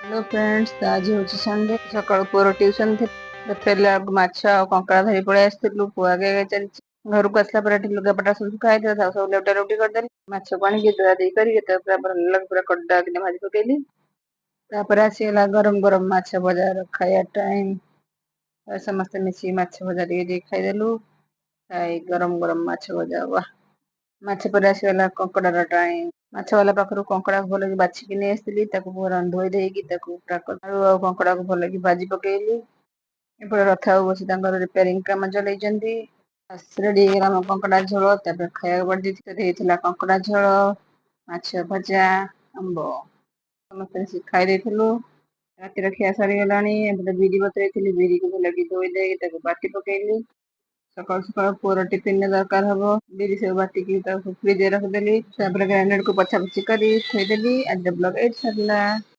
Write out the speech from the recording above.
Hello friends, ତ ଆଜି ହେଉଛି ସଣ୍ଡେ। ସକାଳୁ ପୁଅର ଟ୍ୟୁସନ୍ ଥିଲା। ଫେରିଲା ବେଳକୁ ମାଛ ଆଉ କଙ୍କଡ଼ା ଧରି ପଳେଇ ଆସିଥିଲୁ। ପୁଅ ଆଗେ ଆଗେ ଚାଲିଛି। ଘରକୁ ଆସିଲା ପରେ ଏଠି ଲୁଗାପଟା ସବୁ ଶୁଖା ହେଇଥିଲା, ତାକୁ ସବୁ ଲେଉଟା ଲେଉଟି କରିଦେଲି। ମାଛକୁ ଆଣିକି ଧୁଆ ଧୁଇ କରିକି ତାକୁ ପୁରା ଭଲ ପୁରା କଡା କିନା ଭାଜି ପକେଇଲି। ତାପରେ ଆସିଗଲା ଗରମ ଗରମ ମାଛ ଭଜାର ଖାଇବା ଟାଇମ୍। ସମସ୍ତେ ମିଶିକି ମାଛ ଭଜା ଟିକେ ଟିକେ ଖାଇଦେଲୁ। ଖାଇ ଗରମ ଗରମ ମାଛ ଭଜା, ୱା! ମାଛ ପରେ ଆସିଗଲା କଙ୍କଡ଼ାର ଟାଇମ୍। ମାଛ ବାଲା ପାଖରୁ କଙ୍କଡ଼ାକୁ ଭଲକି ବାଛିକି ନେଇ ଆସିଥିଲି। ତାକୁ ପୁରା ଧୋଇ ଦେଇକି ତାକୁ ପୁରା ଆଳୁ ଆଉ କଙ୍କଡ଼ାକୁ ଭଲକି ଭାଜି ପକେଇଲି। ଏପଟେ ରଥ ବାବୁ ବସି ତାଙ୍କର ରିପେୟାରିଂ କାମ ଚଲେଇଛନ୍ତି। ରେଡି ହେଇଗଲା ଆମ କଙ୍କଡ଼ା ଝୋଳ। ତାପରେ ଖାଇବାକୁ ବାଢ଼ି ଦେଇଥିଲି। ହେଇଥିଲା କଙ୍କଡ଼ା ଝୋଳ, ମାଛ ଭଜା, ଆମ୍ବ। ସମସ୍ତେ ମିଶିକି ଖାଇ ଦେଇଥିଲୁ। ରାତିର ଖିଆ ସରିଗଲାଣି। ଏପଟେ ବିରି ବତୁରେଇଥିଲି। ବିରିକୁ ଭଲକି ଧୋଇ ଦେଇକି ତାକୁ ବାଟି ପକେଇଲି। ସକାଳୁ ସକାଳୁ ପୁଅର ଟିଫିନରେ ଦରକାର ହବ। ବିରି ସବୁ ବାଟିକି ତାକୁ ଫ୍ରିଜରେ ରଖିଦେଲି। ତାପରେ ଗ୍ରାଇଣ୍ଡରକୁ ପୋଛାପୋଛି କରି ଥୋଇଦେଲି। ଆଜିର ବ୍ଲଗ ଏଇଠି ସରିଲା।